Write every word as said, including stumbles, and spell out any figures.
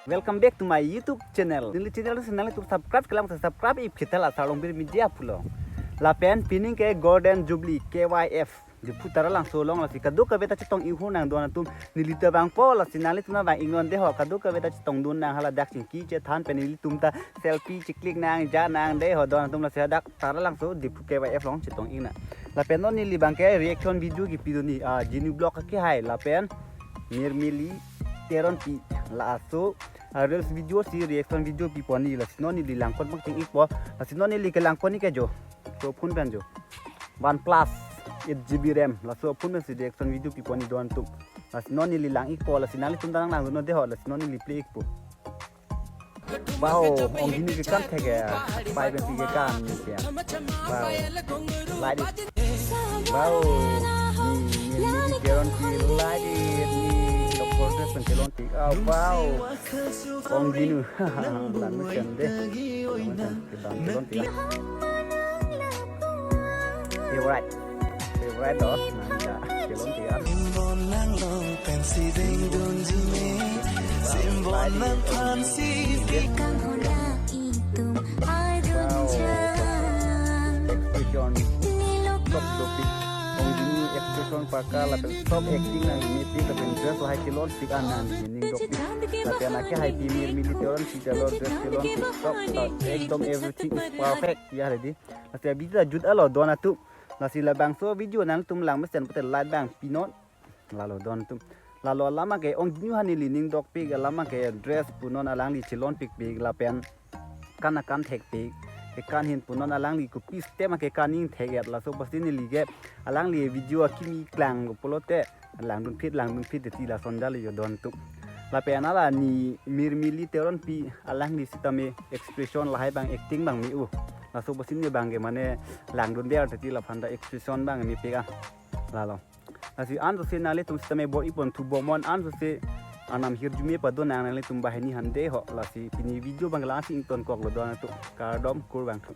Welcome back to my YouTube channel. Neli channel si nanglitum subscribe kelang, subscribe ip kita la Sarlongbir Media pulo. Lapen pining ke Golden Jubilee K Y F Diphu Taralangso along, lasi kadokave ta chetong inghu nang don atum, neli ta bang po, lasi nanglitum ta bang ingnon de ho, kadokave ta chetong dun nang, hala dak chingki chethan pen nelitum ta selfie chiklik nang ja nang de ho don atum, lasi dak Taralangso Diphu K Y F along chetong ing nang. Lapen non neli bang ke reaction video kipi dun ni, ah, Genu Vlog ke hai, lapen Mirmili Teronpi, laso, ah, reels video si reaction video pipon ni, lasi non neli langkon bang ting ik po, lasi non neli kelangkon ni ke jo, so phone pen jo, OnePlus eight G B RAM, laso phone pen si reaction video pipon ni don atum. Lasi non neli lang ik po, lasi nanglitum ta nang lang dun non de ho, lasi non neli play ik po. Wow, Ong Genu kekan thek ya, pai pen si kekan ni ya. Wow, like it. Wow, ni, ni, ni, ni, Teronpi, like it, ni, Doctor Dres pen kelonpik. Ah, wow, Ong Genu, lang mus kan de. Kedam kelonpik. Favorite. Favorite to, nang ja kelonpik. Simbon nang long pensi ding dunjume, simbon nang phansi. Kang hula itum adun jang. Expression. Nilok top dopik. Ong Genu expression paka, lapen top acting nang mepik, lapen dress lahai kelonpik an nang ning dopik. Lapen anke hai pi Mirmili Teronpi ta lo dress kelonpik, top, top, ekdom everything is perfect. Ya, ready. Lasi abidi ta jut alo don atum. Lasi labangso video nangtum lang mesen pute like bang pinon. Lalo don atum. Lalo alam ke Ong Genu ha neli ning dokpik, alam ke dress pu non alangli chelonpikpik lapen kan akan thekpik. Kekan ahin pu non alangli kopi step ma kekan ning thek-et, laso pasi neli ke alangli video akimi klang pulote langdun phit, langdun phit ti lason jali jo don atum. Lapen ala ni Mirmili Teronpi alangli sitame expression lahai bang acting bang me-o. Laso pasi ne bang ke mane langdun ber ti laphan ta expression bang mepik ah. Lalo. Lasi ansose nanglitum sitame bor-i pon thu bomnon, ansose anam hirjume padon nang nanglitum banghini hande ho. Lasi pini video bang lang si ingtonkok lo don atum. Kardom, kurvangthu.